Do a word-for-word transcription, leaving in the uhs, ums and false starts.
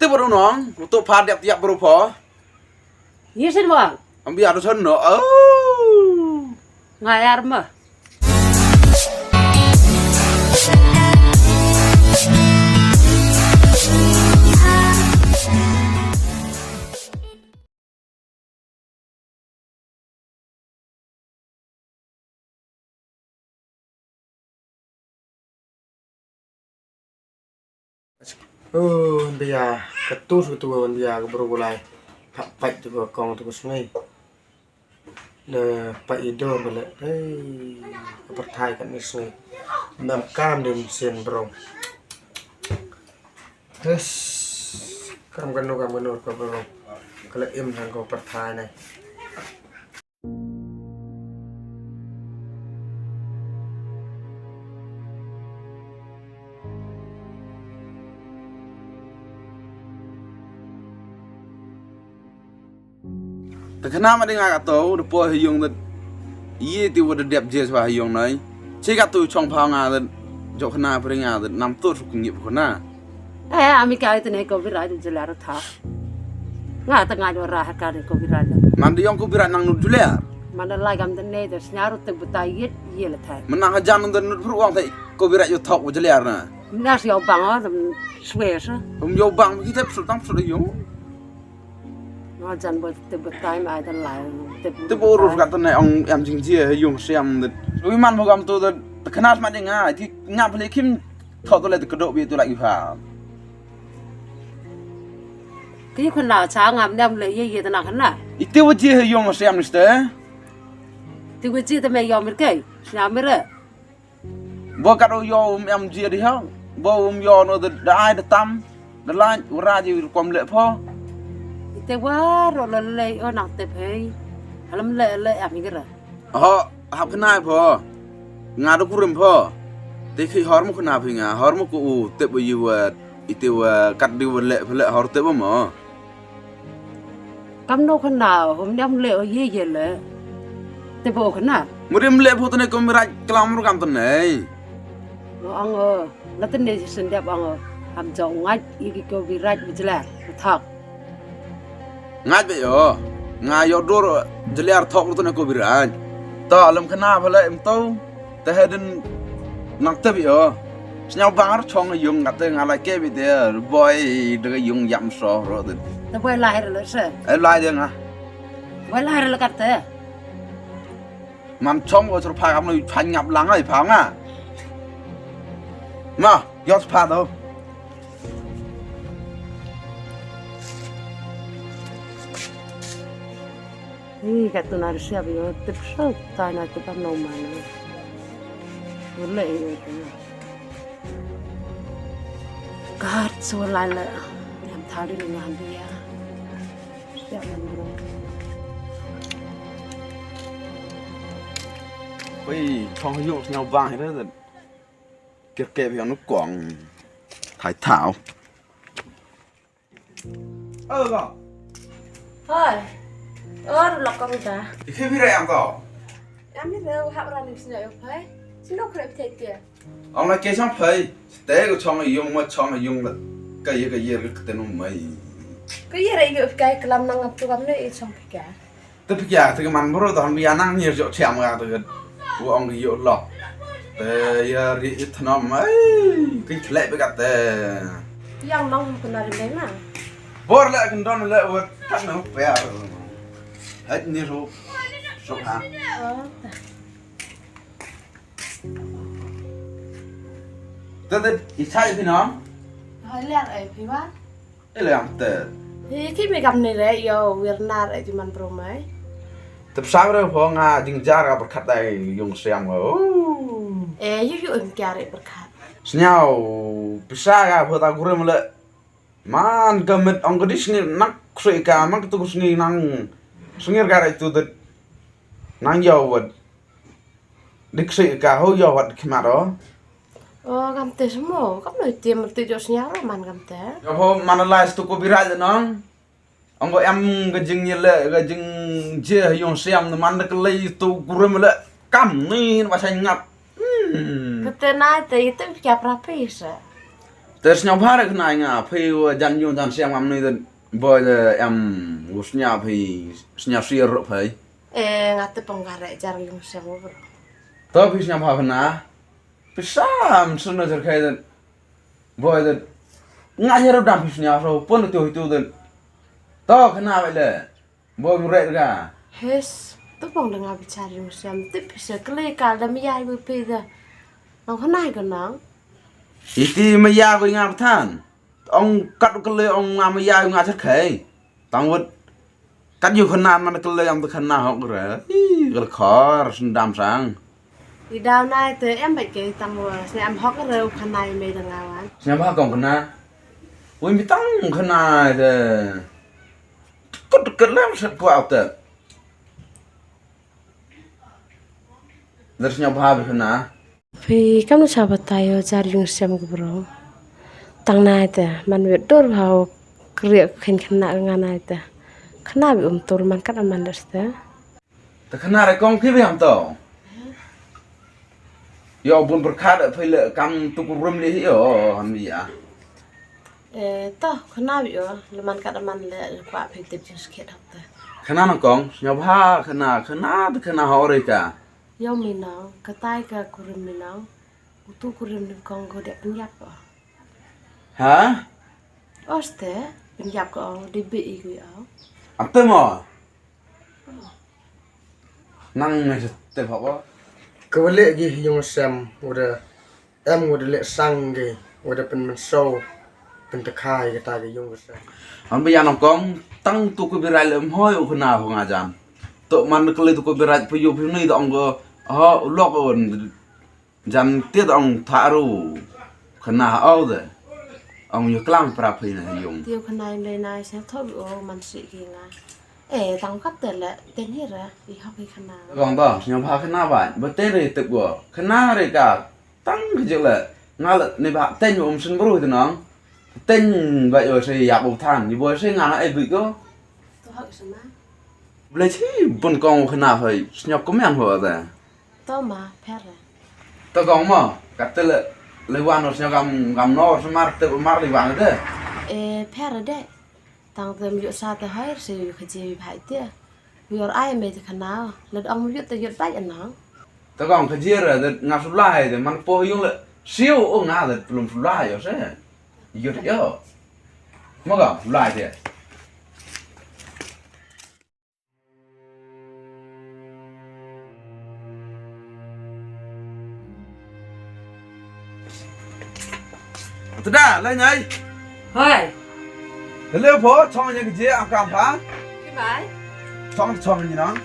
Baru nong, untuk padat tiap berupa. Yes, Bang. Ambi ada sana. Oh. Ngayar mah. Oh, bia, katu su tu bia, ka bro bulai. Hap pait tu ka kong tu ka sngi. Da pait i dor bale. Hey, ka pyrthai kan ni sngi. Nam kam dim sien bro. Yes. Kam kanu, kam kanu ka bro. Kala im hang ka pyrthai nai. Te khynnah ma ding nga kato, da poi ha ïung da. Ïe te wa da dep je swa ha ïung nai. Chi kato chong pha nga da. Jok khynnah pring nga da. Nam tut suk ngi pha khynnah. Eh, ami ka ite ne ko birai du jela ro tha. Nga ta nga do ra ha ka ne ko birai da. Man da ïong ko birai nang nu jela. Man da lai gam da ne da snya ro te buta yit ye la tha. Man nang ha jan da nu pru wang te ko birai yo thok bu jela na. Na si yo bang o dam swe sa. Um yo bang ki te psu tang psu da ïong. Nga jan bo te bo tai ma ai ta lai, te bo Te bo rus kat ne ong em jing jie ha ïung siam de. Wi man mo gam to de, te khynnah ma ding nga, ti nga pale kim tho to le te kdo bi to la i pha. Ki khynnah cha ngam dem le ye ye te na khynnah. Ite wa jie ha ïung siam ni ste. Ti wa jie te me yo mir ke, siam mir. Bo kat u yo um em jia di hau. Bo um yo no da, da ai da tam. Da lai u ra ji rukom le pho. Ite wa ro le le o nang te phei. Halam le le am ngi ra. Ho, hap khnai pho. Nga da kurim pho. Te khi hor mo khna phi nga, hor mo ku u te bo yi wa. Ite wa kat di wa le pho le hor te bo mo. Kam no khynnah, hom niam le o ye ye le. Te bo khynnah. Murim le pho tene ko miraj klam ru kam tene. Lo ang o, la tene si sendap ang o. Ham jong ngaj i ki ko biraj bijler, thak. Ngaj be yo. Nga yo dur jler thok ru tene ko biraj. Ta lem khynnah pha le em to. Te hadin nang tep ïo. Sñiaw bang ar chong yung kate nga lai ke bi te boy de yung yam so ro de. Te boy lahir le se. E lai de nga. Boy lahir le kate. Man chong ko sur pha kam no pha ngap lang ai pha nga. Ma, yo pha do. Ih, ka tu na ri siap yo, tip so, ta na tip no man. Wala yo tu na. Ka so la la, yam thali ni ngan dia. Siap man bro. Ui, chong yo sñiaw bang hi re. Kir ke bi anu kong. Thai thao. Ơ kong. Hoi. Ơ, ru lok kong ta. Ikhe bi rai am kong. Am ni reu hap ra ning sñiaw yo phai. Sino kre pithai tia. Ong la ke chong phai. Ste ko chong yung ma chong yung la. Ka ye ka ye ka tenu mai. Ka ye ra yo kai klam nang ap tu kam ne i chong phika. Te phi kya, te man bro, don bi anang nyir jo thiam ga te. Wa ong yo lok. Te ya ri it nom ai, kin khlek be kat te. Yang nong hum kuna ri ma. Bor le kin don le wa tan no per. Hat ni ro. So ha. Oh. Te te i sai phi no? Hai le ai phi wa. Ele am te. Hi ki me kam ni re yo wir nar e ti man pro mai. Te psa re pho nga jing jar ka berkat dai yung siam nga. Oh. E yu yu em kya re berkat. Sñiaw psa ka pho ta gurem le. Man ka met ong ka di sngi nak sui ka man ka tu sngi nang sngir ka re tu det. Nang yo wet. Dik sik ka ho yo wat khmat o. O kam te smo, kam no te mer te jo sñiaw ro man kam te. Yo ho man lai stu ko birai nong. Ong ko em ka jing ye le ka jing je yung siam man da ka lei tu gurem le kam ni ba sai ngap. Hmm. Ka te na te ite kya pra pe sa. Te sñiawbha re khynnah nga, phi wa jan yung jan siam ngam ni te, boi te em u sñiaw phi, sñiaw sir ruh phi. Eh, nga te pong ka re jar yung siam bro. To phi sñiawbha khynnah. Pisa am sunu jar khai te. Boi te. Nga jar dam phi sñiaw so pun tu tu te. To khynnah ba le. Boi mu re ka. Hes, to pong da nga bichar yung siam tip pisa kle ka da mi yai bu phi da. Nang khynnah ka nang. Iti ma ya ko nga pathan. Ong kat kele ong nga ma ya nga chak khai. Tang wut. Kat yu khana man kele ong khana hok re. Ih, kele khor sendam sang. I daw nai te em bait ke tang wa. Sne em hok re u khana i me dang awan. Sne ba kong khana. Win bitang khana te. Kut kele set kwa te. Ler sñiawbha bi khana. Phi kam na cha batai o jar yung siam ka bro. Tang nai te man wi dur bha o kriya khin khana nga nai te. Khana bi um tur man kat man der te. Te khana re kong ki bi am to. Yo bun berkat phi le kam tu ku rum le yo han bi ya. Eh, to, khana bi o, le man kat man le le kwa phi tip jing skhet hok te. Khana na kong, sñiawbha khana, khana te khana ho re ka. Yo mi nong, katai ka kurim mi nong. Utu kurim ni kong ko dek penyap ko. Ha? Oste, penyap ko di bi i ko. Ante mo. Nang me te papa. Ka wale gi yung sem wada em wada le sang gi wada pen menso pen tekai kata gi yung sem. An ba ya nong kong tang tu ku birai le mhoi u khana ho nga jan. To man kele tu ku birai pu yu pu ni to ong ko ho u lok un. Jan tiet ong tharu khana au de. Ong yu klang pra phi na yung. Tiu khana im le nai se thop o man si ki nga. Eh, tang kat te le ten hi ra i hok i khana. Kong to, sñiawbha khana ba, ba ten ri tip go. Khana ri ka, tang ki jik le. Nga le ni ba ten um sin bru te nong. Ten ba yo se yak u than, ni bo se nga na e bi ko. To hok i sama. Ble chi bun kong khana hoi, sñiaw ko mian ho te. To ma, pher re. To kong mo, kat te le, le wan o sñiaw gam, gam no, se mar te mar le wan de. Eh, pher re de. Tang te mi yu sa te hoi, se yu khaji bi bhai te. Yor ai me te khana, le ong mi yu te yu bai anang. To kong khaji re, de nga sulai, de man po yung le, siu o nga de pelum sulai yo se. Yu yo. Mo ga, sulai de. Tada, lai nai. Hoi. Hello, pho, chong yang je am kam pha. Goodbye. Chong, chong ni nang.